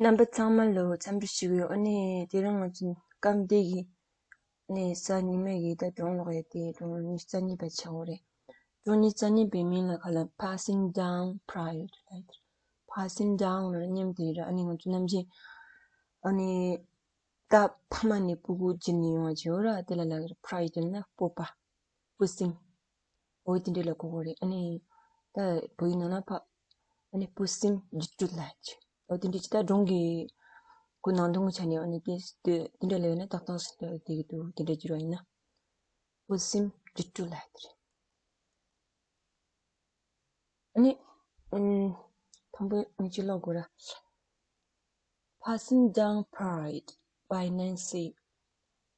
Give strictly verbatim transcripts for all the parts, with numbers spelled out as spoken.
རྣམ་པ་ཚང་མ་ལ་འཚམས་འདྲི་ཞུ་གི་ཡོད། ཨ་ནི་དེ་རིང་ང་ཚོ་སྐབས་འདི་གི་ནས་གཟའ་ཉི་མ་གི་ད་སྒྲུང་ཀློག་ཡ་དེ་སྒྲུང་ཉི་ཤུ་རྩ་གཉིས་པ་ཆགས་ཡོད་རེད། སྒྲུང་ཉི་ཤུ་རྩ་གཉིས་པའི་མིང་ལ་ག་ལ་Passing Down Pride ལབ། Passing Down ལབ་སྙམ་དེ་ར། ཨ་ནི་ང་ཚོ་ནམ་རྒྱུན་ཨ་ནི་ད་ཕ་མ་ནས་སྤུ་གུ་བརྒྱུད་ནས་ཡོང་བ་བྱས་ཡོད་ར། དེ་ལ་ལབ་ཀྱི་རེད། Pride ལབ་ན་སྤོབས་པ། སྤུ་སེམས། འོ་དེ་འདྲ་ལ་གོ་གི་རེད། ཨ་ནི་ད་བོད་ཡིག་ནང་ན་ཕ་ཨ་ནི་སྤུ་སེམས་སྒྱུ་འཕྲུལ་ལབ་ཀྱི། འོ་དེ་འདྲ་ཅིག་ད་སྒྲུང་གི་ཁོ་ནང་དོན་གྱི་ཆ་ནས་ཨ་ནི་དེ་དེ་འདྲ་ལབ་ཡོད་ན་ཏག་ཏག་ཟིན་ཏོ་དེ་གི་འདུག་དེ་འདྲ་བསྒྱུར་བ་ཡིན་ན། སྤུ་སེམས་སྒྱུ་འཕྲུལ་ལབ་དེ་རེད། ཨ་ནི་ཨུམ། དང་པོ་ངས་ཅིག་ཀློག་དགོས་ར། Passing Down Pride by Nancy.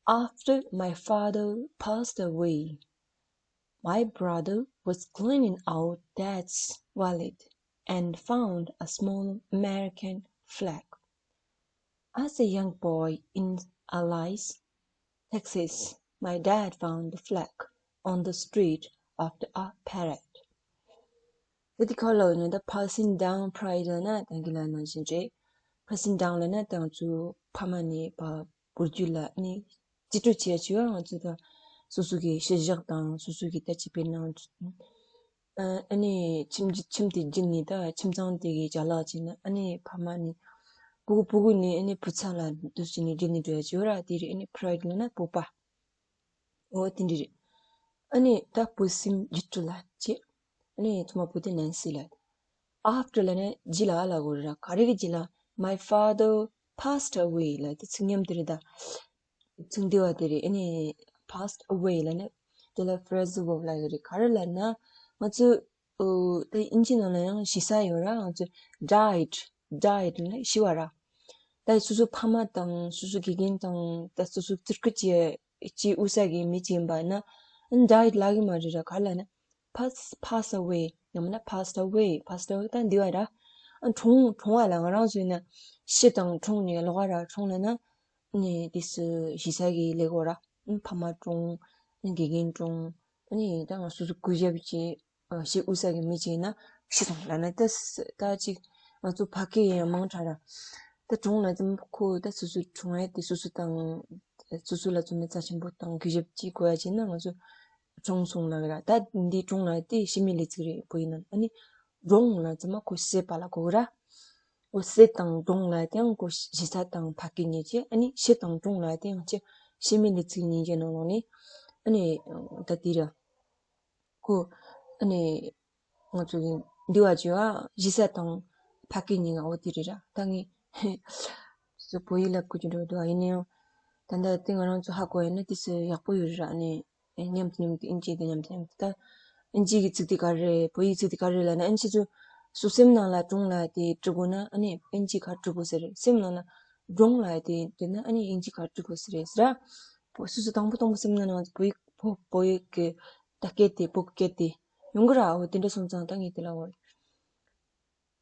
After my father passed away, my brother was cleaning out dad's wallet and found a small American flag. As a young boy in Alice, Texas, my dad found the flag on the street after a parade. ད་དེ་ག་ལ་ཡིན་ན་ད་Passing Down Pride ལབ་ན་ད་གིན་ལབ་ནང་བཞིན་རེད། Passing Down ལབ་ན་ད་ང་ཚོ་ཕ་མ་ནས་ཕ་བུ་རྒྱུད་ལ་ནི་རྩིས་སྤྲོད་བྱེད་ཡ་བྱེད་ཡ། ང་ཚོ་ད་སོ་སོ་གི་གཤིས་གཞག་དང་སོ་སོ་གི་ད་སྤྱི་པའི་ནང་ཨ་ཨ་ནི་ཁྱིམ་གྱི་ཁྱིམ་དེ་བརྒྱུད་ནས་ད་ཁྱིམ་ཚང་དེ་གི་ཅ་ལག་བྱས་ན་ཨ་ནི་ཕ་མ་ནི་སྤུ་གུ་སྤུ་གུ་ནས་ཨ་ནི་བུ་ཚ་ལ་འདུ་བྱས་ནས་བརྒྱུད་ནས་འགྲོ་ཡ་བྱེད་ཡ་ར། དེ་རེད། ཨ་ནི་Pride ལབ་ན་སྤོབས་པ། འོ་དེ་འདྲ་རེད། ཨ་ནི་ད་སྤུ་སེམས་སྒྱུ་འཕྲུལ་ལབ་བྱས། ཨ་ནི་ཐོག་མ་བུ་དེ་Nancy ལབ། After ལབ་ན་རྗེས་ལ་ལབ་དགོས་རེད་ར། ག་རེ་གི་རྗེས་ལ། My father passed away ལབ་དེ་ཚིག་ཉམས་དེ་རེད་ད། ཚིག་འདི་བ་དེ་རེད། ཨ་ནི་passed away ལབ་ན་དེ་ལ་phrasal verb ལབ་ཡོད་རེད། ག་རེ་ལབ་ན་ང་ཚོ་ཨོ་ད་དབྱིན་ཇི་ནང་ལ་ཡང་ཤི་ས་ཡོད་ར། ང་ཚོ་died died ལབ་ན་ཤི་བ་ར། ད་སོ་སོ་ཕ་མ་དང་སོ་སོ་དགེ་རྒན་དང་ད་སོ་སོ་བརྩི་བཀུར་བྱེད་ཀྱི་དབུ་ས་གི་མི་ཅིག་ཡིན་པ་ན་died ལབ་གི་མ་རེད་ར། ག་རེ་ལབ་ན་pass pass away ཡང་མིན་ན་passed away passed away ད་འདི་བ་ར། ཨ་གྲོངས་གྲོངས་བ་ལ་ང་རང་ཚོ་ཡིན་ན་ཤི་དང་གྲོངས་ནས་ལོག་ག་ར། གྲོངས་ལབ་ན་ནི་དེ་སུ་ཤི་ས་གི་ལས་གོ་ར། ཨ་ཕ་མ་གྲོངས། ཨ་དགེ་རྒན་གྲོངས། ཨ་ནི་ད་ང་སོ་སོ་གུས་ཞབས་བྱེད། ཨ་ཤི་དབུ་ས་གི་མི་ཅིག་ཡིན་ན་ཤི་སོང་ལབ་ན་ད་ད་ཅིག་ང་ཚོ་ཕ་སྐད་ཡང་མང་དྲགས་ར། ད་གྲོངས་ལབ་ཙམ་ཁོ་ད་སོ་སོ་གྲོངས་ཡ་དེ་སོ་སོ་དང་སོ་སོ་ལ་ཚོད་ན་རྩ་ཆེན་པོ་དང་གུས་ཞབས་ཅིག་དགོས་ཡ་ཅིག་ན་ང་ཚོ་གྲོངས་སོང་ལབ་གི་ར། ད་འདི་གྲོངས་ལབ་དེ་ཤི་མི་ལས་ཚིག་རེད་བོད་ཡིག་ནང་། ཨ་ནི་གྲོངས་ལབ་ཙམ་ཁོ་བསད་པ་ལ་གོ་གི་ར། ཨོ་བསད་དང་གྲོངས་ལབ་དེའང་ཁོ་ཤི་ས་དང་ཕ་སྐད་གཉིས་ཀྱི། ཨ་ནི་ཤི་དང་གྲོངས་ལབ་དེའང་ཅི་ཤི་མི་ལས་ཚིག་གཉིས་ཀྱི་ནང་ལོགས་ནས་ཨ་ནི་ད་དེ་ར། ཁོ་ཨ་ནི་ང་ཚོ་གི་འདི་བ་ཅི་བ་ཤི་ས་དང་ཕ་སྐད་གཉིས་ཀ་འོ་དེ་རེད་ར། ད་ངས་སོ་བོད་ཡིག་ལབ་དགོས་ཀྱི་འགྲོ་འདུག་ཡིན་ན་ཡང་ད་ལྟ་དེ་ང་རང་ཚོ་ཧ་གོ་ཡ་ན་དེ་སུ་ཡག་པོ་ཡོད་རེད་ར། ཨ་ནི་མཉམ་དུ་མཉམ་དུ་ཨིན་ཇི་དང་མཉམ་དུ་མཉམ་དུ་ད་ཨིན་ཇི་གི་ཚིག་དེ་ག་རེ་རེད། བོད་ཡིག་ཚིག་དེ་ག་རེ་རེད་ལབ་ན། ཨ་ནི་ཁྱེད་ཚོ་སོ་སེམས་ནང་ལ་གྲོངས་ལབ་དེ་འབྲི་དགོས་ན་ཨ་ནི་ཨིན་ཇི་ག་རེ་འབྲི་དགོས་ཟེར་རེད། སེམས་ནང་ལ་གྲོངས་ལབ་དེ་འབྲི་ན་ཨ་ནི་ཨིན་ཇི་ག་རེ་འབྲི་དགོས་ཟེར་རེད་ཟེར་ར། སོ་སོ་དང་པོ་དང་པོ་སེམས་ནང་ལ་བོད་ཡིག་བོད་བོད་ཡིག་གི་ད་སྐད་དེ་བོད་སྐད་དེ་ཡོང་གི་ར། འོ་དེ་འདྲ་སོང་ཙང་ད་ངས་དེ་ལ་འོ།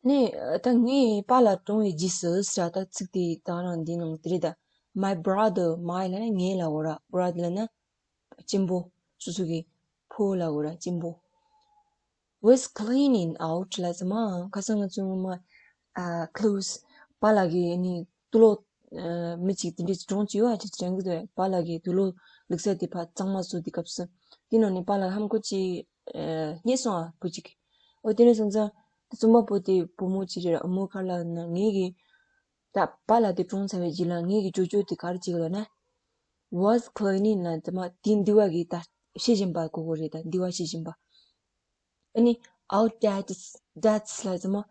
ནས་ད་ངའི་པཱ་ལགས་གྲོངས་པའི་རྗེས་སུ་ཟེར་ད་ཚིག་དེ་ད་རང་འདི་ནང་དེ་རེད་ད། My brother, my ལབ་ན་ངའི་ལབ་དགོས་ར། Brother ལབ་ན་གཅེན་པོ། སོ་སོ་གི་ཕོ་ལབ་དགོས་ར། གཅེན་པོ། Was cleaning out ལབ་ཙམ་མ་ཁ་སང་ང་ཚོ་ངོ་མ་ཨ་clothes པཱ་ལགས་ཀྱི་ནི་དུག་ལོག་ཨ་མི་གཅིག་དེ་འདྲའི་གྲོངས་ཀྱི་ཡོད་ཨ་ཅེ་དྲན་གི་འདུག་པཱ་ལགས་ཀྱི་དུག་ལོག་ལུག་ས་དེ་ཕར་གཙང་མ་བཟོ་དུས་སྐབས་སུ་དེ་ནང་ནས་པཱ་ལགས་ཧམ་གོ་ཅིག་ཨ་རྙེད་སོང་ཨ་བུ་གཅིག་ཨོ་དེ་ནས་སོང་ཙང་རྩོམ་པ་པོ་དེ་བུ་མོ་ཅིག་རེད། ཨ་མོ་ག་རེ་ལབ་ན་ངེད་ཀྱི་ད་པཱ་ལགས་དེ་གྲོངས་ཚར་བའི་རྗེས་ལ་ངེད་ཀྱི་ཇོ་ཇོ་དེ་ག་རེ་བྱེད་ཀྱི་ལབ་ན། Was cleaning ལབ་ཙམ་མ་དེ་འདི་བ་གི་ད་ཤེས་བཞིན་པ་གོ་གོ་རེད། ད་འདི་བ་ཤེས་བཞིན་པ། ཨ་ནི་out dad's dad's ལབ་ཙམ་མ་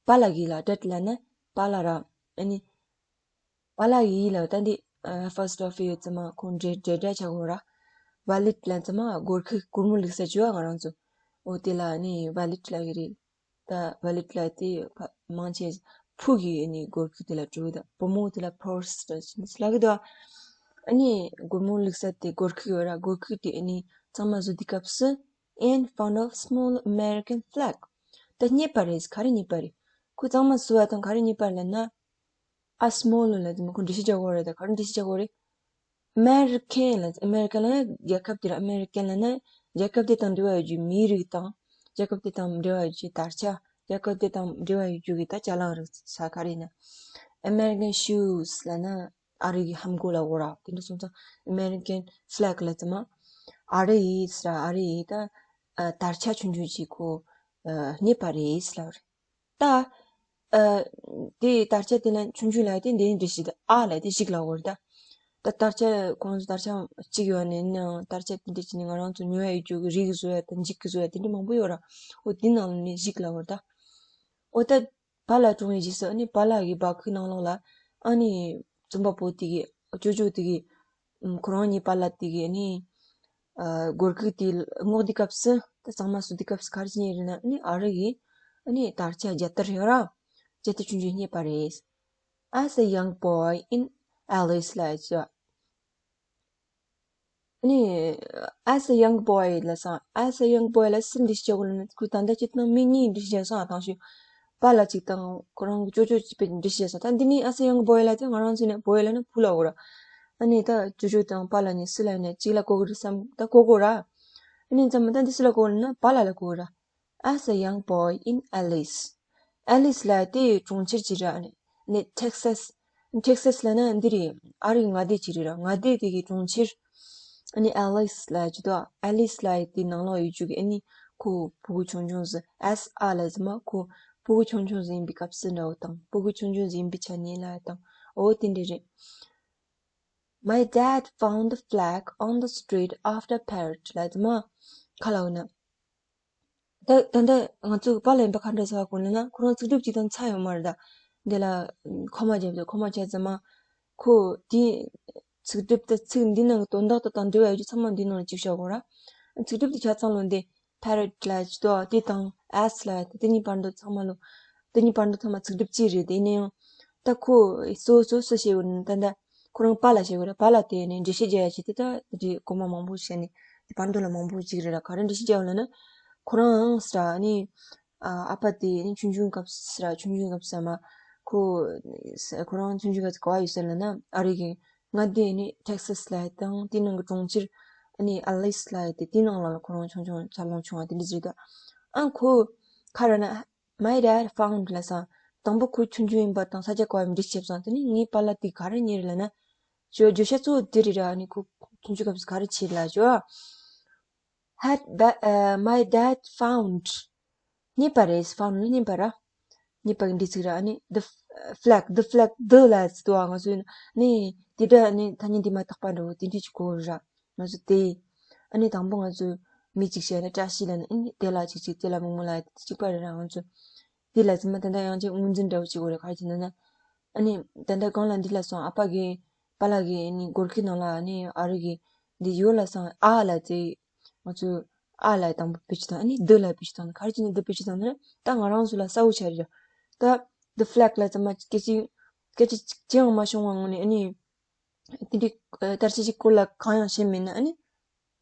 པཱ་ལགས་ཀྱི་ལ་dad ལབ་ན་པཱ་ལགས་ར། ཨ་ནི་པཱ་ལགས་ཡིན་ལབ་ད་འདི་apostrophe ཡོད་ཙམ་མ་ཁོང་འབྲེལ་འབྲེལ་སྒྲ་ཆགས་གོ་ར། wallet ལབ་ཙམ་མ་སྒོར་ཁུག་སྒོར་མོ་ལུག་ས་བྱོས་ང་རང་ཚོ། འོ་དེ་ལ་ནི་wallet ལབ་ཀྱི་རེད། ད་wallet ལབ་དེ་ཕ་མང་ཆེ་ཕུག་གི་ནི་སྒོར་ཁུག་དེ་ལ་འགྲོ་གི་ད། བུ་མོ་དེ་ལ་purse ལབ་ཀྱི་འདུག་ཨ་ནི་སྒོར་མོ་ལུག་ས་དེ་སྒོར་ཁུག་ཡོད་ར། སྒོར་ཁུག་དེ་ནི་གཙང་མ་བཟོ་དུས་སྐབས་སུ། And found a small American flag. ད་རྙེད་པ་རེད། ག་རེ་རྙེད་པ་རེད། ཁོ་གཙང་མ་བཟོ་བ་དང་ག་རེ་རྙེད་པ་ལབ་ན། ཨ་small ལབ་དེ་མོ་ཁོ་འགྲེལ་བཤད་རྒྱག་དགོས་རེད། ད་ག་རེ་འགྲེལ་བཤད་རྒྱག་དགོས་རེད། American ལབ། American ལབ་ན་རྒྱལ་ཁབ་དེ་ར། American ལབ་ན་རྒྱལ་ཁབ་དེ་དང་འབྲེལ་བ་ཡོད་རྒྱུ་མིའི་རིགས་དང་། རྒྱལ་ཁབ་དེ་དང་འབྲེལ་བ་ཡོད་རྒྱུ་དར་ཆ། རྒྱལ་ཁབ་དེ་དང་འབྲེལ་བ་ཡོད་རྒྱུ་གི་ད་ཅ་ལག་རིགས་ས་ག་རེ་ཡིན་ན། American shoes ལབ་ན་ཨ་རི་གི་ལྷམ་གོག་ལབ་དགོས་ར། དེ་འདྲ་སོང་ཙང་American flag ལབ་ཙམ་མ་ཨ་རི་ཡི་ཟེར་ར། ཨ་རི་ཡི་ད་ཨ་དར་ཆ་ཆུང་ཆུང་ཅིག་ཁོ་ཨ་རྙེད་པ་རེད་ཟེར་ལབ་རེད། ད་ཨ་དེ་དར་ཆ་དེ་ན་ཆུང་ཆུང་ལབ་དེ་འདི་འདྲ་ཞིག་ད་ཨ་ལབ་དེ་ཞིག་ལབ་དགོས་རེད་ད། ད་དར་ཆ་ཁོང་ཚོ་དར་ཆ་གཅིག་ཡོད་ནས་ནའང་དར་ཆ་དེ་འདྲ་བྱས་ནས་ང་རང་ཚོ་ཉོ་ཡ་ཡོད་རྒྱུ་གི་རིགས་བཟོ་ཡ་དང་འཇིགས་གི་བཟོ་ཡ་དེ་འདྲ་མང་པོ་ཡོད་ར། འོ་དེ་ནང་ནས་ཞིག་ལབ་དགོས་རེད་ད། འོ་ད་བ་ལ་གྲོངས་ཡི་རྗེས་སུ་ཨ་ནི་བ་ལ་གི་བ་ཁུག་ནང་ལོགས་ལ་ཨ་ནི་རྩོམ་པ་པོ་དེ་གི་ཅོ་ཅོ་དེ་གི་ཨམ་ཁོ་རང་གཉིས་བ་ལ་དེ་གི་ཨ་ནི་ཨ་སྒོར་ཁུག་དེ་སྔོག་དུས་སྐབས་སུ་ད་གཙང་མ་བཟོ་དུས་སྐབས་སུ་ག་རེ་བྱས་ནས་རེད་ན་ཨ་ནི་ཨ་རི་གི་ཨ་ནི་དར་ཆ་རྒྱལ་དར་ཡོད་ར། རྒྱལ་དར་ཆུང་ཆུང་རྙེད་པ་རེད། As a young boy in Alice ལ་ཅོ། ནི། As a young boy ལ་སང་། As a young boy ལ་སུ་འདྲི་ཞིག་བྱ་དགོས་ལབ་ན་ཁོས་ད་ལྟ་ཅི་དང་མི་གཉིས་འདྲི་ཞིག་བྱས་སོང་ཨ། དང་ཤོས་པཱ་ལགས་གཅིག་དང་ཁོ་རང་གི་ཅོ་ཅོ་གཅིག་པའི་འདྲི་ཞིག་བྱས་སོང་། ད་འདི་ནི་as a young boy ལ་དེ་ང་རང་ཚོ་ནས་boy ལ་ནི་བུ་ལ་འོ་ར། ཨ་ནི་ད་ཅོ་ཅོ་དང་པཱ་ལགས་ནི་སུ་ལ་ནི་གཅིག་ལ་གོ་གི་རེད་བསམ་ད་གོ་གོ་ར། ཨ་ནི་ཙམ་ད་འདི་སུ་ལ་གོ་ལབ་ན་པཱ་ལགས་ལ་གོ་ར། As a young boy in Alice. Alice ལ་དེ་གྲོང་ཁྱེར་གཅིག་ར་ནི། ནི་Texas. Texas ལ་ན་འདི་རེད། ཨ་རིའི་མངའ་སྡེ་གཅིག་རེད་ར། མངའ་སྡེ་དེ་གི་གྲོང་ཁྱེར། ཨ་ནི་Alice ལ་ཅི་དོ། Alice ལ་དེ་ནང་ལོགས་ཡོད་རྒྱུ་གི་ཨ་ནི་ཁོ་ཕྲུ་གུ་ཆུང་ཆུང་ཟིག As a ལ་ཟིག་མ་ཁོ་ཕྲུ་གུ་ཆུང་ཆུང་ཟིག་ཡིན་པའི་སྐབས་སུ་འདྲ་བོ་དང་ཕྲུ་གུ་ཆུང་ཆུང་ཟིག་ཡིན་པའི་ཆ་ནས་ལ་དང་འོ་དེ་འདྲ་རེད། My dad found the flag on the street after parrot ལ་ཟིག་མ་ཁ་ལ་འོ་ན། ད་ད་ལྟ་ང་ཚོ་པཱ་ལགས་ཡིན་པ་ག་འདྲ་ཟེར་བ་གོ་ལབ་ན་ཁོ་རང་ཚིག་གྲུབ་ཅིག་དང་ཚ་ཡོད་མ་རེད་ད། འདི་ལ་ཁོ་མ་བརྒྱབ་ད་ཁོ་མ་བྱས་ཙམ་མ་ཁོ་དེ་ཚིག་གྲུབ་དེ་ཚིག་འདི་ནང་གི་དོན་དག་དང་དང་འབྲེལ་བ་ཡོད་རྒྱུ་ཚང་མ་འདི་ནང་ལ་བཅུག་བཞག་དགོས་ར། ཚིག་གྲུབ་དེ་ཆ་ཚང་ལོ་འདི་parrot ལ་ཅི་ཏོ་དེ་དང་as ལ་དེ་གཉིས་བར་དུ་ཚང་མ་ལོ། དེ་གཉིས་བར་དུ་ཚང་མ་ཚིག་གྲུབ་གཅིག་རེད། དེ་ཡིན་ན་ཡང་ད་ཁོ་སོ་སོ་སོ་བྱས་ཡོད་ན་ད་ད། ཁོ་རང་པཱ་ལགས་བྱེད་དགོས་རེད། པཱ་ལགས་དེ་ནི་འགྲེལ་བཤད་རྒྱག་ཡ་བྱེད་དེ་ད་དེ་གོ་མ་མང་པོ་བྱས་ནས་དེ་བར་དུ་ལ་མང་པོ་ཅིག་རེད་ར། ག་རེ་འགྲེལ་བཤད་རྒྱག་ཡོད་ལབ་ན་ཁོ་རང་ཟེར་ནི་ཨ་ཨ་ཕ་དེ་ནི་ཆུང་ཆུང་སྐབས་ཟེར་ཆུང་ཆུང་སྐབས་ཟེར་མ་ཁོ་ཁོ་རང་ཆུང་ཆུང་སྐབས་ག་བ་ཡོད་ཟེར་ལབ་ན་ཨ་རི་གི་མངའ་སྡེ་ནི་Texas ལ་དང་དེ་ནང་གི་གྲོང་ཁྱེར་ནི་Alice ལ་དེ་དེ་ནང་ལ་ཁོ་རང་ཆུང་ཆུང་འཚར་ལོངས་བྱུང་བ་དེ་འདྲ་ཟེར་ད། ཨ་ཁོ་ག་རེ་ན། My dad found ལབ་སོང་། དང་པོ་ཁོ་ཆུང་ཆུང་ཡིན་པ་དང་ས་ཆ་ག་བ་འདྲི་བྱས་སོང་། དེ་ནས་ངའི་པཱ་ལགས་དེ་ག་རེ་རྙེད་ལབ་ན། ཅོ་བརྗོད་བྱ་གཙོ་བོ་དེ་རེད་ར། ཨ་ནི་ཁོ་ཆུང་ཆུང་སྐབས་སུ་ག་རེ་བྱས་ལབ་ཅོ། Had ba- uh, my dad found རྙེད་པ་རེད། Found ནི་རྙེད་པ་ར། རྙེད་པ་གི་འབྲི་ཚིག་ར། ཨ་ནི་the f- flag, the flag, the ལབ་ཚིག་དུ་ང་ཚོས་ནི་དེ་འདྲ་ནི་ཐ་སྙད་འདི་མ་དག་པ་འདྲ་བོ་དེ་འདྲ་ཅིག་གོ་ར། ང་ཚོ་དེ། ཨ་ནི་དང་པོ་ང་ཚོ་མི་གཅིག་བྱས་ན་བཀྲ་ཤིས་ལབ་ན་ཨ་ནི་དེ་ལ་གཅིག་གཅིག་དེ་ལ་མང་མང་ལབ་ཡ་དེ་གཅིག་པ་རེད་ར། ང་ཚོ་དེ་ལ་ཚང་མ་ད་ལྟ་ཡང་ཅིག་ངོས་འཛིན་འདྲ་བོ་གཅིག་གོ་རེད། ག་རེ་བྱས་ན་ན། ཨ་ནི་ད་ལྟ་གང་ལ་འདི་ལ་སོང་ཨ་ཕ་གི་པཱ་ལགས་ཀྱི་ཨ་ནི་སྒོར་ཁུག་ནང་ལ་ཨ་ནི་ཨ་རི་གི་འདི་ཡོད་ལབ་སོང་ཨ་ལབ་དེ་ང་ཚོ་ཨ་ལ་དང་པོ་བེད་སྤྱོད་བཏང་ཨ་ནི་the ལ་བེད་སྤྱོད་བཏང་ག་རེ་བྱས་ནས་the བེད་སྤྱོད་བཏང་ན་ད་ང་རང་ཚོ་ལ་གསལ་བོ་ཆགས་རེད། ད་the flag ལ་ཚང་མ་སྐད་ཆ་སྐད་ཆ་ཅི་ཡང་མ་བྱུང་བ་ངོ་ནས་ཨ་ནི། དེ་འདྲའི་ཨ་དར་ཆ་ཞིག་སྐོར་ལ་གང་ཡང་བཤད་མེད་ན་ཨ་ནི།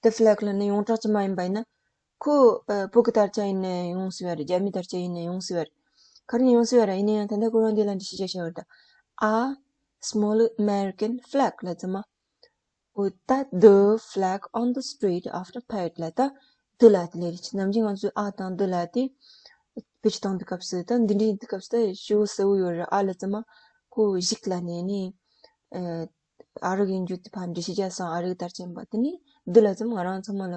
The flag ལབ་ན་ཡོངས་གྲགས་ཅིག་མ་ཡིན་པ་ཡིན་ན། ཁོ་ཨ་བོད་ཀྱི་དར་ཆ་ཡིན་ན་ཡོང་སྲིད་པ་རེད། རྒྱ་མིའི་དར་ཆ་ཡིན་ན་ཡོང་སྲིད་པ་རེད། ག་རེ་ནས་ཡོང་སྲིད་པ་རེད། ཡིན་ན་ཡང་ད་ལྟ་ཁོ་རང་འདི་ལ་འགྲེལ་བཤད་རྒྱག་བྱ་བ་རེད་ད། A small American flag ལབ་ཙམ་མ། འོ་ད་the flag on the street after parrot ལབ་ད། the ལབ་དེ་ལས་རེད། ནམ་རྒྱུན་ང་ཚོས་a དང་the ལབ་དེ་བེད་སྤྱོད་བཏང་དུས་སྐབས་སུ་ད་འདི་འདྲའི་དུས་སྐབས་སུ་ད་ཞེ་པོ་གསལ་བོ་ཡོད་རེད། a ལབ་ཙམ་མ་ཁོ་གཞུག་ལ་ནས་ནི་ཨ་ཨ་རི་གི་འཇུག་དེ་ཕར་འགྲེལ་བཤད་རྒྱག་སོང་། ཨ་རི་གི་དར་ཆ་ཡིན་པ་དེ་ནི་the ལབ་ཙམ་ང་རང་ཚང་མ་ལ་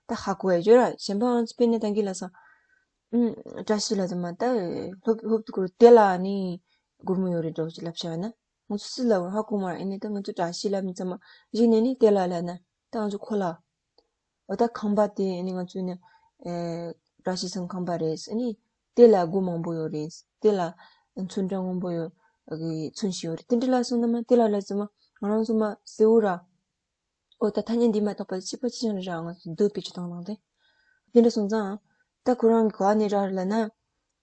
ད་ཧ་གོ་ཡ་ཡོད་ར། གཞན་པ་ང་ཚོ་དཔེར་ན་ད་གིན་ལབ་སོང་། ཨུམ། བཀྲ་ཤིས་ལབ་ཙམ་མ་ད་ཧོབ་ཧོབ་ཏུ་ཁོ་དེ་ལ་ནི་སྒོར་མོ་ཡོད་རེད་འགྲོ་ཅིག་ལབ་བྱ་བ་ན། ང་ཚོ་སུ་ལབ་ཧ་གོ་མ་རེད། ཨ་ནི་ད་ང་ཚོ་བཀྲ་ཤིས་ལབ་ཙམ་མ་གཞི་ནས་ནི་དེ་ལ་ལབ་ན་ད་ང་ཚོ་ཁོ་ལ། འོ་ད་ཁང་པ་དེ་ཨ་ནི་ང་ཚོ་ནི་ཨེ་བཀྲ་ཤིས་སི་ཁང་པ་རེད། ཨ་ནི་དེ་ལ་སྒོ་མང་པོ་ཡོད་རེད། དེ་ལ་ཚོན་ཁྲ་སྔོན་པོ་ཡོད་གི་ཚོན་ཞིག་ཡོད་རེད། དེ་འདྲ་ལབ་སོང་ན་མ་དེ་ལ་ལབ་ཙམ་མ་ང་རང་ཚོ་མ་གསལ་བོ་ར། འོ་ད་ཐ་སྙད་འདི་མ་གཏོགས་པ་ཕྱི་པ་ཅི་ཡང་རེད་ར། ང་ཚོ་the བེད་སྤྱོད་བཏང་ནང་དེ། དེ་འདྲ་སོང་ཙང་། ད་ཁོ་རང་གི་གོ་བ་ནས་རག་རེད་ལབ་ན།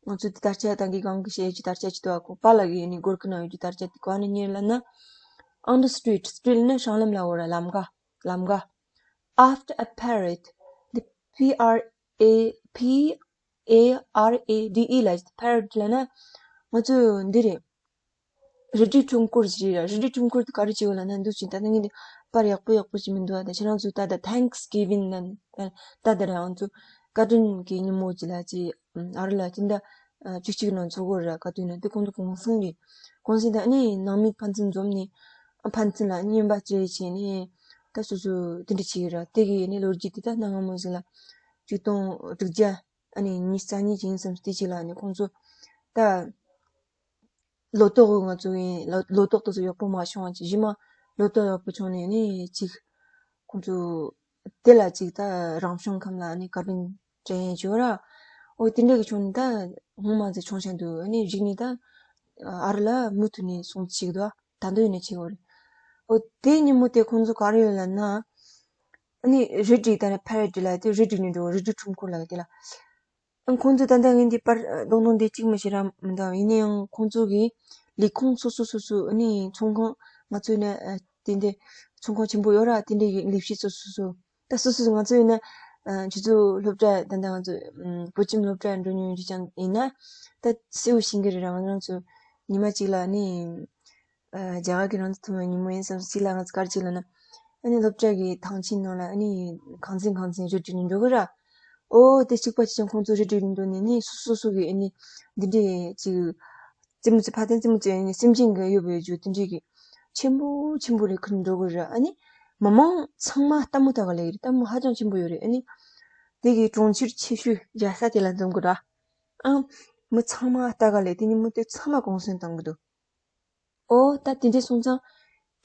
ང་ཚོ་འདི་དར་ཆ་ད་གིན་གང་གི་བཤད་ཀྱི་དར་ཆ་ཅིག་འདུག་ཨ། ཁོ་པཱ་ལགས་ཀྱི་ནི་སྒོར་ཁུག་ནང་ཡོད་ཀྱི་དར་ཆ་དེ་གོ་བ་ནས་རྙེད་ལབ་ན། On the street, street ནི་སྲང་ལམ་ལ་འོ་ར་ལམ་ཀ་ལམ་ཀ After a parrot, the P R A P A R A D E ལ་parrot ལབ་ན། ང་ཚོ་འདི་རེད། རི་ཁྲོད་ཁྲོམ་སྐོར་ཞིག་རེད་ར། རི་ཁྲོད་ཁྲོམ་སྐོར་དེ་ག་རེ་བྱེད་དགོས་ལབ་ན་འདུག་ཅིང་ད་ནི་ངས་འདི་པར་ཡག་པོ་ཡག་པོ་ཞིག་མི་འདུག་ཨ། ད་ཁྱེད་རང་ཚོ་ད་ལྟ་Thanksgiving ལ་ད་ད་ད་ར་ང་ཚོ་བཀའ་དྲིན་གྱི་ཉིན་མོ་ཅིག་ལ་ཅིག་ཨ་རི་ལ་ཅིག་ད་བཅུ་གཅིག་ནང་ཚོགས་གོ་ར། བཀའ་དྲིན་ལ་དེ་ཁོང་ཚོ་གུང་སེང་རེད། གུང་སེང་དང་ཨ་ནི་ནང་མི་ཕན་ཚུན་འཛོམས་ནས་ཨ་ཕན་ཚུན་ལ་ཨ་ནི་རྔན་པ་སྤྲད་བྱས་ནས་ད་སོ་སོ་དེ་འདྲ་བྱེད་ཀྱི་ར། དེ་གི་ཨ་ནི་ལོ་རྒྱུས་དེ་ད་གནའ་སྔ་མོ་ཟིག་ལ་ཆིག་སྟོང་དྲུག་བརྒྱ་ཨ་ནི་ཉི་ཤུ་རྩ་གཉིས་ཅིག་ཡིན་བསམ། དེ་ཅིག་ལ་ཨ་ནི་ཁོང་ཚོ་ད་ལོ་ཏོག་ང་ཚོ་ཡིན་ལོ་ལོ་ཏོག་དེ་ཚོ་ཡག་པོ་མ་བྱུང་བ་ཅིག་གཞི་མ་ལོ་ཏོག་ཡག་པོ་བྱུང་ནས་ཨ་ནི་ཅིག་ཁོང་ཚོ་དེ་ལ་ཅིག་ད་རང་བྱུང་ཁམས་ལ་ཨ་ནི་བཀའ་དྲིན་དྲན་ཡས་བྱོས་ར། ཨོ་དེ་འདྲ་གི་བྱུང་ནས་ད་སྔོན་མ་ཚེ་ཆུང་ཆུང་དུས་ཨ་ནི་གཞུག་ནས་ད་ཨ་རི་ལ་མུ་མཐུད་ནས་སོང་ཅིག་དོ། ད་འདོད་ཡོད་ན་བྱེད་དགོས་རེད། ཨོ་དེ་ཉིན་མོ་དེ་ཁོང་ཚོ་ག་རེ་ཡོད་ལབ་ན། ཨ་ནི་རི་དྲུག་ད་ནི་ཕ་རེ་ཌི་ལ་དེ་རི་དྲུག་ནས་འགྲོ་རི་དྲུག་ཁྲོམ་སྐོར་ལ་དེ་ལ། ཨ་ཁོང་ཚོ་ད་ལྟ་ངས་འདི་པར་གདོང་གདོང་འདི་གཅིག་མ་ཤེས་ར་མི་འདུག་ཡིན་ན་ཡང་ཁོང་ཚོ་གི་ལས་ཁུངས་སོ་སོ་སོ་སོ་ཨ་ནི་ཚོང་ཁང་ང་ཚོའི་ནས་དེ་འདྲའི་ཚོང་ཁང་ཆེན་པོ་ཡོད་ར། དེ་འདྲའི་གི་ལས་བྱེད་སོ་སོ་སོ་ད་སོ་སོ་སོ་ང་ཚོ་ཡིན་ན་ཨ་ཆུ་ཚོད་སློབ་གྲྭ་ད་ལྟ་ང་ཚོ་ཨམ་བོད་ཁྱིམ་སློབ་གྲྭ་འགྲོ་མྱོང་རྒྱུ་ཅང་ཡིན་ན་ད་གསལ་བོ་ཤེས་ཀྱི་རེད་ར། ང་རང་ཚོ་ཉི་མ་གཅིག་ལ་ཨ་ནི། ཨ་རྒྱ་གར་གྱི་རང་བཙན་ཐོབ་པའི་ཉིན་མོ་ཡིན་བསམ་སྲིད་ལ་ང་ཚོ་ག་རེ་བྱེད་ལབ་ན། ཨ་ནི་སློབ་གྲྭ་གི་ཐང་ཆེན་ནང་ལ་ཨ་ནི་གང་ཚིན་གང་ཚིན་རི་དྲུག་ནས་འགྲོ་གི་ར། ཨོ་དེ་གཅིག་པ་གཅིག་ཀྱང་ཁོང་ཚོ་རི་དྲུག་ནས་འགྲོ་ནས་ནི་སོ་སོ་སོ་གི་ཨ་ནི་འདི་འདྲའི་ཅིག་རྩེད་མོ་རྩེ་ཕ་དེ་རྩེད་མོ་རྩེ་ཨ་ནི་སེམས་ཅན་གྱི་གཡོ་བའི་རྒྱུ་དེ་འདྲའི་གི་ཆེན་པོ་ཆེན་པོ་རེ་ཁུར་འགྲོ་གི་ར། ཨ་ནི་མི་མང་ཚང་མ་ལྟད་མོ་ལྟ་ག་ལས་ཀྱི་རེད། ལྟད་མོ་ཧ་ཅང་ཆེན་པོ་ཡོད་རེད། ཨ་ནི་དེ་གི་གྲོང་ཁྱེར་ཆེ་ཤོས་རྒྱལ་ས་དེ་ལ་འཛོམས་གི་ར། ཨང་མི་ཚང་མ་ལྟ་ག་ལས་དེ་ཉིན་མོ་དེ་ཚང་མ་གུང་སེང་བཏང་གི་འདུག་ཨོ་ད་དེ་འདྲས་སོང་ཙང་།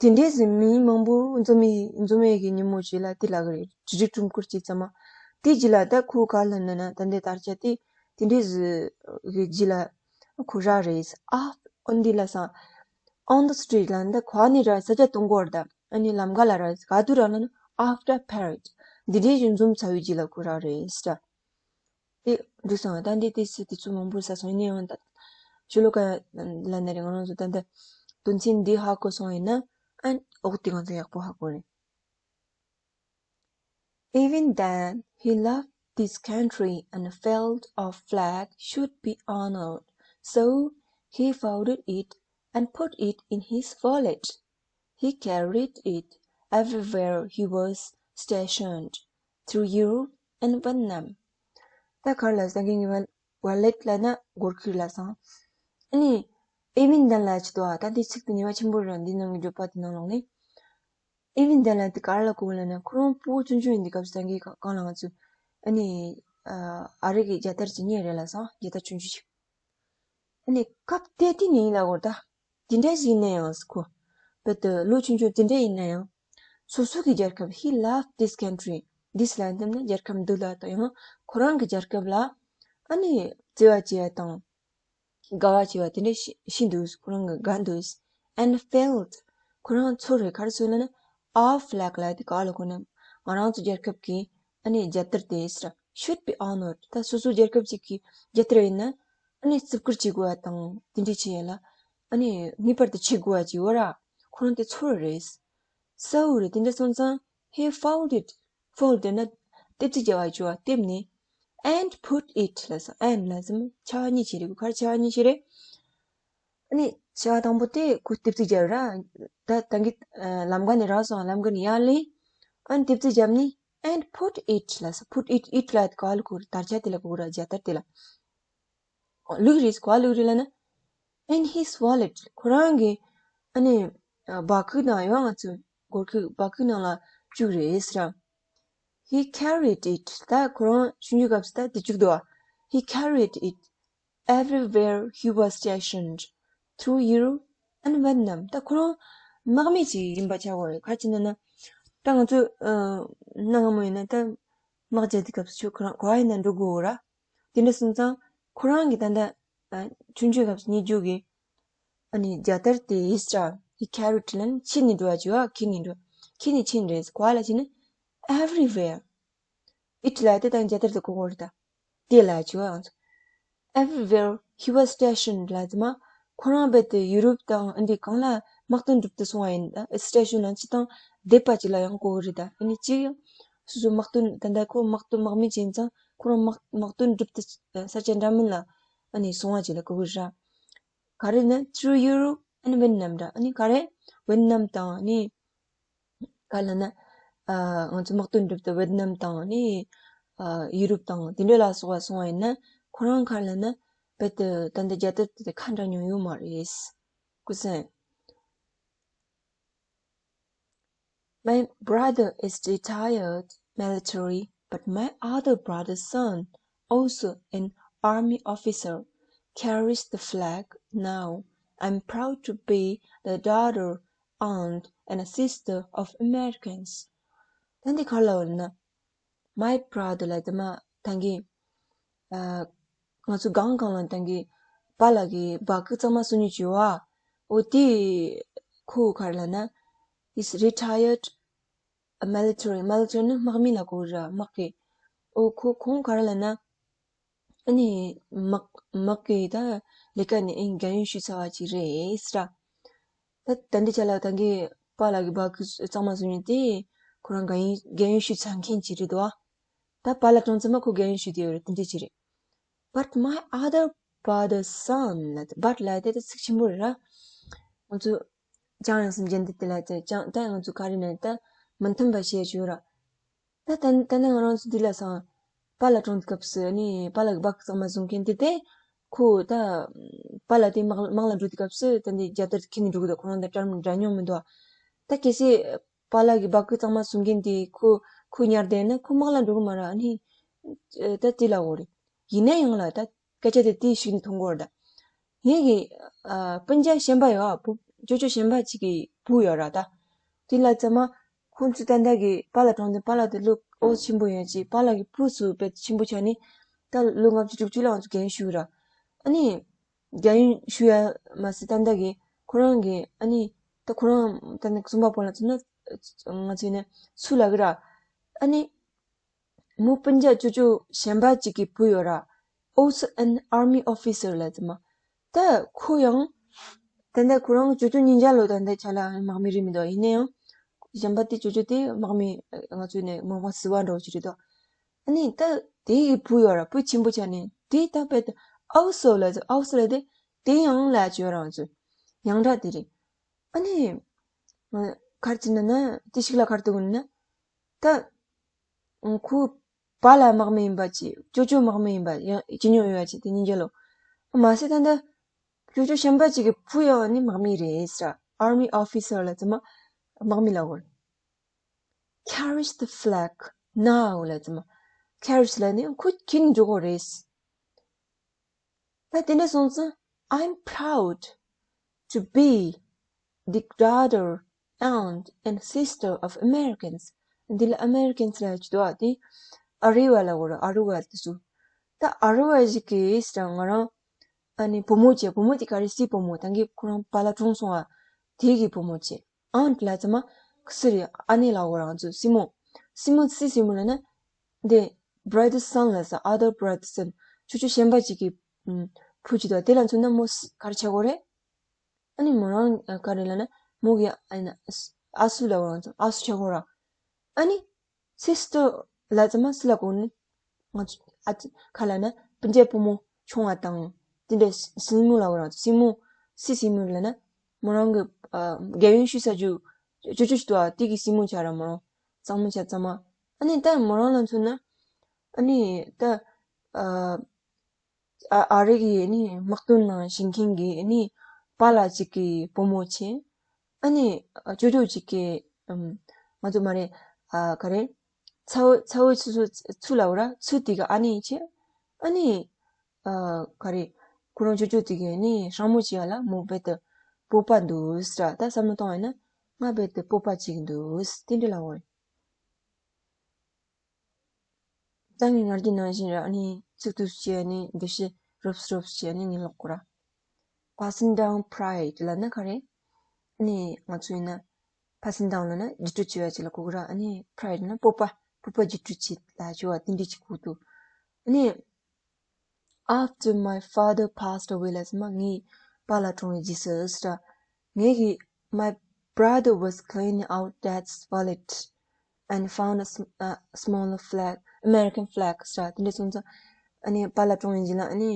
དེ་འདྲས་ཟིན་མི་མང་པོ་འཛོམས་མི་འཛོམས་མི་གི་ཉིན་མོ་ཞིག་ལ་དེ་ལ་གི་རེད། རི་རི་ཀྲུང་ཀུར་གྱི་ཚང་མ། དེ་རྗེས་ལ་ད་ཁོ་ག་ལ་ན་ན་ད་འདྲས་དར་ཆ་དེ་དེ་འདྲས་ཟིན་གི་རྗེས་ལ་ཁོ་ར་རེད། ཨ་ཨོ་འདི་ལ་སང་on the street ལ་ད་ཁོ་ནི་ར་ས་ཆ་གཏོང་གོ་ར་ད་ཨ་ནི་ལམ་ཀ་ལ་ར་ག་དུ་ར་ལ་ན་after parade འདི་འདྲས་ཞིག་འཛོམས་ཚར་བའི་རྗེས་ལ་ཁོ་ར་རེད་ད། དེ་འགྲིག་སོང་། ད་འདི་དེ་སི་དེ་ཚོ་མང་པོ་ཟ་སོང་། ཡིན་ཡང་ད་ཤོ་ལོ་ཀ་ལ་ན་རེ་ང་རང་ཚོ་ད་འདི་དོན་ཚན་འདི་ཧ་གོ་སོང་ཡིན་ན་ཨ་འོག་དེ་ང་ཚོ་ཡག་པོ་ཧ་གོ་རེད། Even then, he loved this country and felt our flag should be honored. So he folded it and put it in his wallet. He carried it everywhere he was stationed, through Europe and Vietnam. ད་ག་རེ་ལབ་སོང་། ངའི་ཝལ་ལེཊ་ལབ་ན་སྒོར་ཁུག་ལབ་སོང་། ཨ་ནི་ཨེ་ཝིན་དན་ལབ་ཅིག་འདུག་ཨ་ད་འདི་ཚིག་དེ་ཉེས་པ་ཆེན་པོ་རེད། འདི་ནང་གི་བརྗོད་པ་དེ་ནང་ལོགས་ནས། ཨེ་ཝིན་དན་ལབ་དེ་ག་རེ་ལ་གོ་གི་ལབ་ན། ཁོ་རང་ཕྲུ་གུ་ཆུང་ཆུང་ཡིན་དུས་སྐབས་སུ་ད་གིན་གང་ལ་ང་ཚོ་ཨ་ནི་ཨ་ཨ་རི་གི་རྒྱལ་དར་ཅིག་རྙེད་རེད་ལབ་སོང་། རྒྱལ་དར་ཆུང་ཆུང་ཞིག་ཨ་ནི་སྐབས་དེ་དུས་ནས་ཡིན་ལབ་གོ་ད། དེ་འདྲ་ཞིག་ཡིན་ན་ཡང་ཟེར་ཁོ། རྦད་དེ་ལོ་ཆུང་ཆུང་དེ་འདྲ་ཡིན་ན་ཡང་། སོ་སོ་གི་རྒྱལ་ཁབ། He loved this country. This ལ་འདེམས་ན་རྒྱལ་ཁབ་འདི་ལ་དང་ཡང་ཁོ་རང་གི་རྒྱལ་ཁབ་ལ་ཨ་ནི་བརྩེ་བ་བྱེད་ཡ་དང་དགའ་བ་བྱེད་པ་དེ་འདྲ་ཤི་ཤི་འདུག་ཁོ་རང་གི་དགའ་འདུག And felt ཁོ་རང་ཚོར་རེ་ག་རེ་ཚོར་ལབ་ན། Our flag ལབ་དེ་ག་ལ་གོ་ན་ང་རང་ཚོ་རྒྱལ་ཁབ་ཀྱི་ཨ་ནི་རྒྱལ་དར་དེ་ཟེར། Should be honored. ད་སོ་སོ་རྒྱལ་ཁབ་ཅིག་གི་རྒྱལ་དར་ཡིན་ན་ཨ་ནི་བརྩི་བཀུར་བྱེད་དགོས་པ་དང་དེ་འདྲ་བྱེད་ཡ་ལ་ཨ་ནི་ངེས་པར་དུ་བྱེད་དགོས་པ་ཅིག་ཡོད་ར། ཁོ་རང་དེ་ཚོར་རེད། So རེད། དེ་འདྲ་སོང་ཙང་he folded. Fold ན་ལྟེབ་རྩིག་བརྒྱབ་པ་བྱས་པ་ལྟེབ་ནས། And put it ལབ་སོང་། And ལབ་ཙམ་ཆ་བ་གཉིས་ཤིག་རེད། ག་རེ་ཆ་བ་གཉིས་ཤིག་རེད། ཨ་ནི་ཆ་བ་དང་པོ་དེ་ཁོ་ལྟེབ་རྩིག་བརྒྱབ་ར། ད་ད་གིན་ལམ་ཀ་ནས་རག་སོང་། ལམ་ཀ་ནས་ཡར་ལེན། ཨ་ནི་ལྟེབ་རྩིག་བརྒྱབ་ནས། And put it ལབ་སོང་། Put it. It ལབ་ག་ལ་གོ་རེད། དར་ཆ་དེ་ལ་གོ་གི་ར། རྒྱལ་དར་དེ་ལ་བླུགས་རེད། ག་བླུགས་རེད་ལབ་ན། In his wallet. ཁོ་རང་གི་ཨ་ནི་སྦ་ཁུག་ནང་ཡོད། ང་ཚོ་སྒོར་ཁུག་སྦ་ཁུག་ནང་ལ་བཅུག་རེད་ཟེར། He carried it. ད་ཁོ་རང་ཆུང་ཆུང་སྐབས་སུ་ད་དེ་བཅུག་འདུག་པ། He carried it everywhere he was stationed, through Europe and Vietnam. ད་ཁོ་རང་དམག་མི་ཅིག་ཡིན་པ་ཆགས་ཀྱི་རེད། ག་རེ་བྱས་ན་ན། ད་ང་ཚོ་ཨ་གནའ་སྔ་མོ་ཡིན་ན་ད་དམག་རྒྱག་དུས་སྐབས་སུ་ཁོ་རང་ག་པར་ཡིན་ན་འགྲོ་དགོས་ར། དེ་འདྲ་སོང་ཙང་ཁོ་རང་གི་ད་ལྟ་ཨ་ཆུང་ཆུང་སྐབས་སུ་རྙེད་རྒྱུ་གི་ཨ་ནི་རྒྱལ་དར་དེ་ཡིས་ཀྱང་he carried ལབ་ན་ཁྱེར་ནས་འགྲོ་བ་ཅིག་ཡོད། ཁྱེར་ནས་འགྲོ། ཁྱེར་ནས་ཕྱིན་རེད། ག་པར་ལབ་བྱས་ན་everywhere. It ལབ་དེ་ད་རྒྱལ་དར་དེ་གོ་གོ་རེད་ད། དེ་ལ་བྱས་པ་ང་ཚོ། Everywhere he was stationed ལབ་དེ་མ། ཁོ་རང་རྦད་དེ་ཡུ་རོབ་དང་ཨ་འདི་གང་ལ་དམག་དོན་སྒྲུབ་ཏུ་སོང་བ་ཡིན་ད། སི་ཊེ་ཤན་ལ་སྤྱི་དང་སྡེ་པ་ཅིག་ལ་ཡང་གོ་གི་རེད་ད། ཨ་ནི་གཅིག་ཡང་སོ་སོ་དམག་དོན་ད་ལྟ་ཁོ་དམག་དོན་དམག་མི་ཅིག་ཡིན་ཙང་ཁོ་རང་དམག་དམག་དོན་སྒྲུབ་ཏུ་ས་ཆ་འདྲ་མིན་ལ་ཨ་ནི་སོང་བ་ཅིག་ལ་གོ་གི་རེད་ར། ག་རེ་ན་through Europe and Vietnam འདྲ། ཨ་ནི་ག་རེ་ཝེད་ནམ་དང་ཨ་ནི་ག་ལ་ན་ཨ་ང་ཚོ་དམག་དོན་སྒྲུབ་སྟེ་ཝེད་ནམ་དང་ཨ་ནི་ཨ་ཡུ་རོབ་དང་དེ་འདྲ་ལ་སོགས་པ་སོང་བ་ཡིན་ན་ཁོ་རང་ག་ལ་ན་རྦད་དེ་ད་ལྟ་རྒྱལ་དར་དེ་ཁ་འདྲ་མྱོང་ཡོད་མ་རེད། ཀུ་སེ། My brother is retired military, but my other brother's son, also an army officer, carries the flag now. I'm proud to be the daughter, aunt, and sister of Americans. ད་འདི་ག་རེ་ལབ་ན། My brother ལབ་དེ་མ་ད་གིན། ཨ། ང་ཚོ་གང་གང་ལ་ད་གིན་པཱ་ལགས་ཀྱི་བ་ཀི་གཙང་མ་བཟོ་མཁན་ཅིག་ཡོད་ཨ། འོ་དེ་ཁོ་ག་རེ་ལབ་ན། He's retired military. Military ནི་དམག་མི་ལ་གོ་ར་དམག་གི། འོ་ཁོ་ཁོང་ག་རེ་ལབ་ན། ཨ་ནི་དམག་དམག་གི་ད་ལས་ཀ་ནི་ཨིན་རྒན་ཡོལ་ཞུས་ཚར་བ་ཅིག་རེད་ཟེར། ད་ད་འདི་ཆ་ལ་ད་གིན་པཱ་ལགས་ཀྱི་བ་ཀི་གཙང་མ་བཟོ་མཁན་དེ་ཁོ་རང་རྒན་ཡོལ་རྒན་ཡོལ་ཞུས་ཚར་མཁན་ཅིག་རེད་དོ། ད་པཱ་ལགས་གྲོངས་ཚར་མ་ཁོ་རྒན་ཡོལ་ཞུས་དེ་ཡོད་རེད། དེ་འདྲ་ཅིག་རེད། But my other brother's son ལབ། But ལབ་དེ་ད་ཚིག་ཆེན་པོ་རེད་ར། ང་ཚོ་ཅང་ཡང་སེམས་ཅན་འདི་དེ་ལ་ཅང་ད་ང་ཚོ་ག་རེ་ན་ད་མི་མཐུན་པ་བཤད་ཀྱི་ཡོད་ར། ད་ད་ད་ནི་ང་རང་ཚོ་འདི་ལ་སང་པཱ་ལགས་གྲོངས་སྐབས་སུ་ནི་པཱ་ལགས་ཀྱི་བ་ཀི་གཙང་མ་བཟོ་མཁན་དེ་དེ་ཁོ་ད་པཱ་ལགས་དེ་དམག་དམག་ལ་འགྲོ་དུས་སྐབས་སུ་ད་འདི་རྒྱལ་དར་འཁྱེར་ནས་འགྲོ་གི་འདུག་ཁོ་རང་ད་འདྲ་འདྲ་མཉམ་མི་འདུག་ད་གལ་སྲིད་པཱ་ལགས་ཀྱི་བ་ཀི་གཙང་མ་བཟོ་མཁན་དེ་ཁོ་ཁོ་ཉར་བསྡད་ན་ཁོ་དམག་ལ་འགྲོ་གི་མ་རེད། ཨ་ནི་ད་དེ་ལ་འོ་རེད། ཡིན་ན་ཡང་ལ་ད་སྐད་ཆ་དེ་དེ་ཞིག་ནས་མཐོང་གི་ཡོད་རེད་ད། ངེད་ཀྱི་ཨ་སྤུན་ཀྱག་གཞན་པ་ཡོད་ཨ། བུ་ཅོ་ཅོ་གཞན་པ་ཅིག་གི་བུ་ཡོད་ར་ད། དེ་ལ་ཚང་མ་ཁོང་ཚོ་ད་ལྟ་གི་པཱ་ལགས་གྲོངས་དུས་པཱ་ལགས་དེ་ལོ་ཨོ་ཆེན་པོ་ཡོད་ཅིག་པཱ་ལགས་ཀྱི་བུ་ཚོ་དཔེ་ཆེན་པོ་ཆགས་ནས་ད་ལོ་ལྔ་བཅུ་དྲུག་ཅུ་ལ་ང་ཚོ་རྒན་ཞུ་ར། ཨ་ནི་རྒན་ཞུ་ཡ་མ་ཟད་ད་ལྟ་གི་ཁོ་རང་གི་ཨ་ནི་ད་ཁོ་རང་ད་ནི་གསུམ་པ་པོ་ལ་མཚོན་ན་ང་ཚོ་ནི་སུ་ལ་གི་ར། ཨ་ནི། མོ་སྤུན་ཀྱག་ཅོ་ཅོ་གཞན་པ་ཅིག་གི་བུ་ཡོད་ར། Also an army officer ལ་ཙི་མ། ད་ཁོ་ཡང་ད་ལྟ་ཁོ་རང་ཅོ་ཅོ་གཉིས་ཆ་ལོ་ད་ལྟ་ཆ་ལ་དམག་མི་རེད་མི་འདུག་ཡིན་ན་ཡང་གཞན་པ་དེ་ཅོ་ཅོ་དེ་དམག་མི་ང་ཚོའི་ནས་དམག་དཔོན་ཟུར་པ་འདྲ་བོ་ཅིག་རེད་དོ། ཨ་ནི་ད་དེ་གི་བུ་ཡོད་ར། བུ་ཆེན་པོ་ཆགས་ནས་དེ་ད་དཔེ་ད་ཨའུ་སོ་ལ་ཨའུ་སོ་ལ་དེ་དེ་ཡང་ལ་ཅོ་རང་ཚོ་ཡང་འདྲ་དེ་རེད། ཨ་ནི་ཁར་ཅི་ན་ན་དེ་ཞིག་ལ་ཁར་དུ་གུན་ན་ད། ཁོ་པཱ་ལགས་དམག་མི་ཡིན་པ་ཅིག་ཅོ་ཅོ་དམག་མི་ཡིན་པ་ཡང་ཅི་ཉོ་ཡོད་ཅིག་དེ་གཉིས་ཀྱི་ལོ། མ་ཟད་ད་ལྟ་ཅོ་ཅོ་གཞན་པ་ཅིག་གི་བུ་ཡང་ནི་དམག་མི་རེད་ཟེར། Army officer ལ་ཙི་མ་དམག་མི་ལ་གོ། Carries the flag now ལ་ཙི་མ། Carries ལ་ནི་ཁོ་ཁྱེར་འཇུག་གོ་རེད། ད་དེ་འདྲ་སོང་ཙང་། I'm proud to be the daughter, aunt and sister of Americans. འདི་ལ་Americans ལ་ཅི་འདུག་ཨ། དེ་ཨ་རི་བ་ལ་གོ་ར། ཨ་རི་བ་དེ་ཚོ། ད་ཨ་རི་བ་ཞིག་གིས་ང་རང་ཨ་ནི་བུ་མོ་བྱས། བུ་མོ་དེ་ག་རེ་སྲིད་བུ་མོ་ད་གིན་ཁོ་རང་པཱ་ལགས་གྲོངས་སོང་ཨ། དེ་གི་བུ་མོ་བྱས། Aunt ལ་ཙི་མ་ཁུ་སི་རི་ཨ་ནེ་ལ་གོ་ར། ང་ཚོ་སྲིང་མོ། སྲིང་མོ་སྲིད་སྲིང་མོ་ལ་ན། འདི་brother's son ལ་ཟེར། other brother's son ཅོ་ཅོ་གཞན་པ་ཅིག་གི་བུ་ཅིག་དང་དེ་ལ་མཚོན་ན་མོ་ག་རེ་ཆགས་གོ་རེད། ཨ་ནི་མོ་རང་ག་རེ་ལ་ན་མོ་གི་ཨ་ནི་ཨ་སུ་ལ་གོ་ར། ཨ་སུ་ཆགས་གོ་ར། ཨ་ནི་sister ལ་ཙི་མ་སི་ལ་གོ་ནི། ང་ཚོ་ཨ་ཁ་ལ་ན་སྤུན་ཀྱག་བུ་མོ་ཆུང་བ་དང་དེ་འདྲ་སྲིང་མོ་ལ་གོ་ར། སྲིང་མོ་སྲིད་སྲིང་མོ་ལ་ན་མོ་རང་གི་རྒན་ཡོལ་ཞུས་ས་ཅོ་ཅོ་ཅོ་ཞིག་ཏུ་ཨ་དེ་གི་སྲིང་མོ་ཆགས་ར། མོ་རང་གཙང་མོ་ཆགས་ཙང་མ། ཨ་ནི་ད་མོ་རང་ལ་མཚོན་ན་ཨ་ནི་ད་ཨ་ཨ་རི་གི་ཨ་ནི་དམག་དོན་ནང་ཞུགས་མཁན་གྱི་ཨ་ནི་པཱ་ལགས་ཅིག་གི་བུ་མོ་བྱས། ཨ་ནི་ཅོ་ཅོ་ཅིག་གི་ཨམ་ང་ཚོ་མ་རེད། ཨ་ག་རེ། ཚ་བོ་ཚ་བོ་ཚུ་ཚུ་ཚུ་ལ་འོ་ར། ཚུ་དེ་གི་ཨ་ནེ་བྱས། ཨ་ནི། ཨ་ག་རེ། ཁོ་རང་ཅོ་ཅོ་དེ་གི་ནི་སྲང་མོ་ཅིག་ཡ་ལ་མོ་བེད་དུ་སྤོབས་པ་འདུག་ཟེར། ད་བསམ་བློ་གཏོང་བ་ཡིན་ན་ང་བེད་དུ་སྤོབས་པ་ཅིག་འདུག་དེ་འདྲ་ལ་འོ་རེད། ད་ངས་ང་རྒྱལ་ནང་བཞིན་ར། ཨ་ནི་ཚིག་ཏུ་བྱས་ནི་འདི་ཤི་རོབ་རོབ་བྱས་ནི་ངས་ཀློག་གོ་ར། Passing down pride ལབ་ན་ག་རེ། ཨ་ནི་ང་ཚོ་ཡིན་ན་passing down ལབ་ན་བརྒྱུད་སྤྲོད་བྱས་པ་ཅིག་ལ་གོ་གི་ར། ཨ་ནི་pride ལབ་ན་སྤོབས་པ། སྤོབས་པ་བརྒྱུད་སྤྲོད་བྱེད་ལ་བྱ་བ་དེ་འདྲ་ཅིག་གོ་འདུག་ཨ་ནི། After my father passed away ལབ་ཙང་མ་ངའི་པཱ་ལགས་གྲོངས་པའི་རྗེས་སུ་ཟེར། ངེད་ཀྱི་my brother was cleaning out dad's wallet and found a, sm- a small flag, American flag ཟེར། དེ་འདྲ་སོང་ཙང་ཨ་ནི་པཱ་ལགས་གྲོངས་པའི་རྗེས་ལ་ཨ་ནི་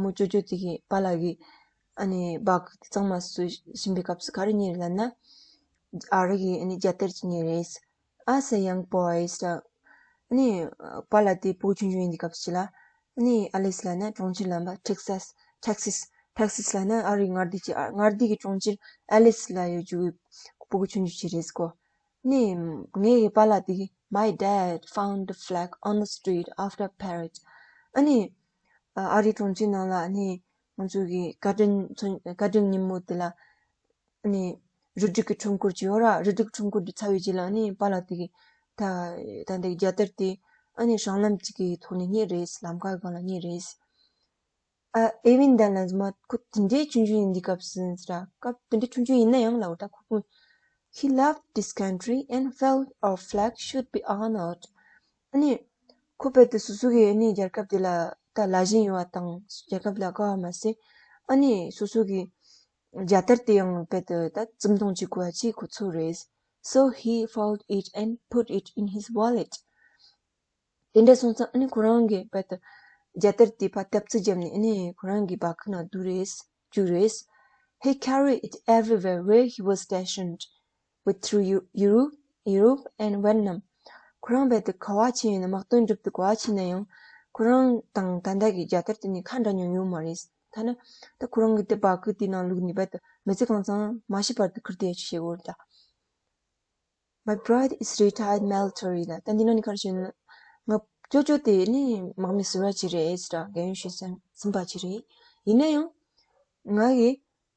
མོ་ཅོ་ཅོ་དེ་གིས་པཱ་ལགས་ཀྱི་ཨ་ནི་བ་ཀི་གཙང་མ་བཟོ་བཞིན་པའི་སྐབས་སུ་ག་རེ་རྙེད་ལབ་ན། ཨ་རི་གི་ཨ་ནི་རྒྱལ་དར་ཅིག་རྙེད་རེད། As a young boy ཟེར། ཨ་ནི་པཱ་ལགས་དེ་བུ་ཆུང་ཆུང་ཡིན་དུས་སྐབས་ཤིག་ལ། ཨ་ནི་ཨ་ལིས་ལབ་ན་གྲོང་ཁྱེར་ལམ་པ་Texas Texas Texas ལ་ནི་ཨ་རིའི་མངའ་སྡེ་གི་ཨ་མངའ་སྡེ་གི་གྲོང་ཁྱེར་Alice ལ་ཡོད་རྒྱུ་གི་སྤུ་གུ་ཆུང་ཆུང་ཅིག་རེད་ཀོ། ནི་ངའི་གི་པཱ་ལགས་དེ་གི My dad found the flag on the street after a parade. ཨ་ནི་ཨ་རིའི་གྲོང་ཁྱེར་ནང་ལ་ནི་ང་ཚོ་གི་བཀའ་དྲིན་མཚོན་བཀའ་དྲིན་ཉིན་མོ་དེ་ལ་ནི་རུ་སྒྲིག་གི་ཁྲོམ་སྐོར་ཅིག་ཡོད་ར། རུ་སྒྲིག་ཁྲོམ་སྐོར་དུ་ཚར་བའི་རྗེས་ལ་ནི་པཱ་ལགས་དེ་གི་ད་ད་འདི་རྒྱལ་དར་དེ་ཨ་ནི་སྲང་ལམ་གཅིག་གི་ཐོག་ནས་རྙེད་རེད། ལམ་ཁ་སྒང་ལ་རྙེད་རེད། ཨ་ཨེ་ཝིན་དེ་ལ་མ་ཁོ་དེ་འདྲའི་ཆུང་ཆུང་ཡིན་དུས་སྐབས་སུ་ཟེར་ར། སྐབས་དེ་འདྲའི་ཆུང་ཆུང་ཡིན་ན་ཡང་ལ་འོ་ད་ཁོ་ཁོ། He loved this country and felt our flag should be honored. ཨ་ནི་ཁོ་རྦད་དེ་སོ་སོ་གི་ཨ་ནི་རྒྱལ་ཁབ་དེ་ལ་ད་ལ་ཞེན་ཡོད་པ་དང་རྒྱལ་ཁབ་ལ་དགའ་བ་མ་ཟད། ཨ་ནི་སོ་སོ་གི་རྒྱལ་དར་དེ་ཡང་རྦད་དེ་ད་བརྩི་མཐོང་བྱེད་དགོས་པ་ཅིག་ཁོ་ཚོར་རེད། So he folded it and put it in his wallet. དེ་འདྲ་སོང་ཙང་ཨ་ནི་ཁོ་རང་གིས་རྦད་དེ་རྒྱལ་དར་དེ་ཕར་བཏབ་རྩིས་བརྒྱབ་ནས་ཨ་ནི་ཁོ་རང་གི་བ་ཁུག་ནང་བསྡུས་རེད། བཅུག་རེད། He carried it everywhere where he was stationed, with through Eu- Europe, Europe and Vietnam. ཁོ་རང་རྦད་དེ་ག་པར་ཕྱིན་ཡིན་ན། དམག་དོན་སྒྲུབ་དུས་ག་པར་ཕྱིན་ན་ཡང་ཁོ་རང་དང་ད་ལྟ་གི་རྒྱལ་དར་དེ་གཉིས་ཁ་འདྲ་མྱོང་མྱོང་མ་རེད། ཐ་ན་ད་ཁོ་རང་གི་དེ་བ་ཁུག་དེ་ནང་བླུགས་ནས་རྦད་དེ་མི་ཚེ་གང་ཚང་མ་ཤི་བར་དུ་ཁུར་དེ་ཡ་ཆུ་བྱེད་དགོས་རེད་ད། My brother is retired military. ད་ད་འདི་ནང་ནས་ག་རེ་བཤད་ན། ང་ཅོ་ཅོ་དེ་ནི་དམག་མི་ཟུར་པ་ཅིག་རེད་ཟེར། རྒན་ཡོལ་ཞུས་ཟིན་ཟིན་པ་ཅིག་རེད། ཡིན་ན་ཡང་ང་གི་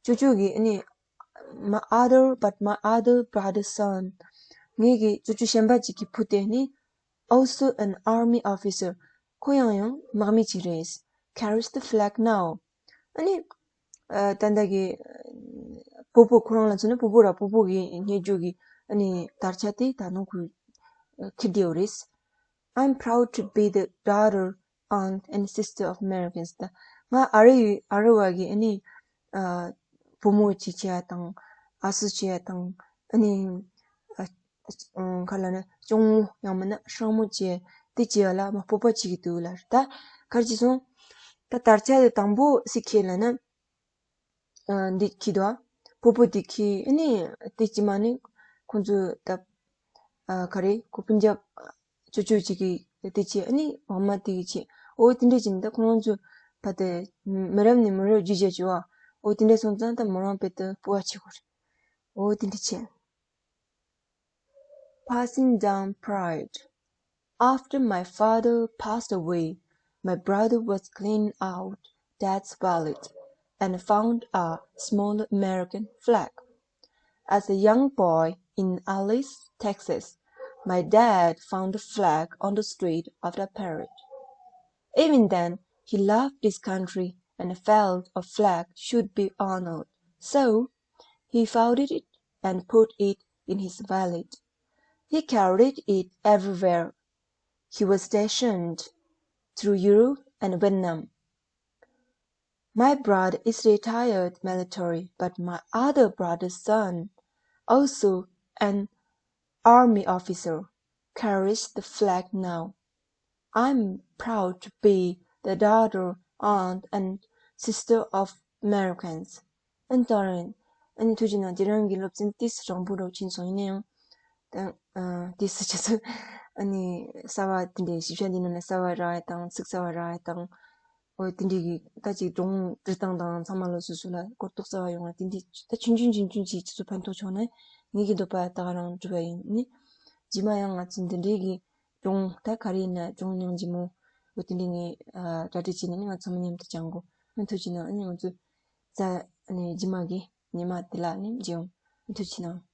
ཅོ་ཅོ་གི་ནི་my other, but my other brother's son. ངའི་གི་ཅོ་ཅོ་གཞན་པ་ཅིག་གི་བུ་དེ་ནི་also an army officer. ཁོ་ཡང་ཡང་དམག་མི་ཅིག་རེད། Carries the flag now. ཨ་ནི་ཨ་ད་ལྟ་གི་སྤོ་བོ། ཁོ་རང་ལ་མཚོན་ན་སྤོ་བོ་ར། སྤོ་བོ་གི་སྙན་བརྒྱུད་ཀྱི་ཨ་ནི་དར་ཆ་དེ་ད་དུང་ཁོས་ཨ་འཁྱེར་བསྡད་ཡོད་རེད། I'm proud to be the daughter, aunt and sister of Americans. ད་ང་ཨ་རི་ཡི་ཨ་རི་བ་གི་ཨ་ནི་ཨ་བུ་མོ་ཅིག་བྱས་དང་། ཨ་སུ་བྱས་དང་། ཨ་ནི་ཨ་ཨ་ག་ལབ་ན་གཅུང་མོ་ཡང་མིན་ན་སྲིང་མོ་བྱས་དེ་བྱས་ལ་མ་སྤོབས་པ་བྱེད་ཀྱི་འདུག་ལ། ད་ག་རེ་བྱས་སོང་། ད་དར་ཆ་དེ་དང་པོ་སུས་འཁྱེར་ལབ་ན། ཨ་འདི་འཁྱེར་འདུག་ཨ། སྤོ་བོ་འདི་འཁྱེར། ཨ་ནི་དེ་རྗེས་མ་ནི་ཁོང་ཚོ་ད་ཨ་ག་རེ། ཁོ་སྤུན་ཀྱག་ཅོ་ཅོ་ཅིག་གིས་དེ་བྱས། ཨ་ནི་འོག་མ་དེ་གིས་བྱས། འོ་དེ་འདྲས་བྱས་ནས་ད་ཁོ་རང་ཚོ་ཕར་དེ་མི་རབས་ནས་མི་རབས་བརྒྱུད་བྱས་བྱས་པ། འོ་དེ་འདྲས་སོང་ཙང་ད་མོ་རང་རྦད་དེ་སྤོབས་པ་བྱེད་དགོས་རེད། འོ་དེ་འདྲས་བྱས། Passing down pride. After my father passed away, my brother was cleaning out dad's wallet and found a small American flag. As a young boy in Alice, Texas, my dad found a flag on the street after a parade. Even then, he loved this country and felt a flag should be honored. So, he folded it and put it in his wallet. He carried it everywhere he was stationed through Europe and Vietnam. My brother is retired military, but my other brother's son, also an army officer, carries the flag now. I'm proud to be the daughter, aunt, and sister of Americans. ཨན་ཏོ་རན། ཨ་ནི་ཐུགས་རྗེ་གནང་། དེ་རིང་གི་སློབ་ཚན་ཏོག་ཙམ་རིང་པོ་འདྲ་བོ་ཕྱིན་སོང་། ཡིན་ན་ཡང་ད་ཨ་ཏོག་ཙམ་ཆུ་ཚོད་ཨ་ནི་གསར་པ་དེ་འདྲའི་ཞིབ་ཆ་འདི་ནང་ལ་གསར་པ་རག་ཡ་དང་། ཚིག་གསར་པ་རག་ཡ་དང་། འོ་དེ་འདྲའི་གི་ད་ཅིག་སྒྲུང་འབྲི་སྟངས་དང་ཚང་མ་ལ་སོ་སོ་ལ་གོ་རྟོགས་གསར་པ་ཡོང་བ་དེ་འདྲའི་ད་ཆུང་ཆུང་ཆུང་ཆུང་ཅིག་ཆུ་ཚོད་ཕན་ཐོགས་བྱུང་ན་ངེད་ཀྱི་འདོད་པ་ད་ག་རང་འགྲུབ་པ་ཡིན། ནི་རྗེས་མ་ཡང་ང་ཚོ་འདི་འདྲའི་གི་སྒྲུང་ད་ག་རེ་ཡིན་ན་སྒྲུང་རྙིང་རྗེ་མོ་འོ་དེ་འདྲའི་ངས་ཨ་གྲ་སྒྲིག་བྱས་ནས་ནི་ང་ཚོ་མི་མཉམ་དུ་སྦྱང་དགོས། ཨ་ཐུགས་རྗེ་གནང་། ཨ་ནི་ང་ཚོ་ད་ཨ་ནི་རྗེས་མ་གི་ཉི་མ་དེ་ལ་ནི་མཇལ་ཡོང་། ཨ་ཐུགས་རྗེ་གནང་།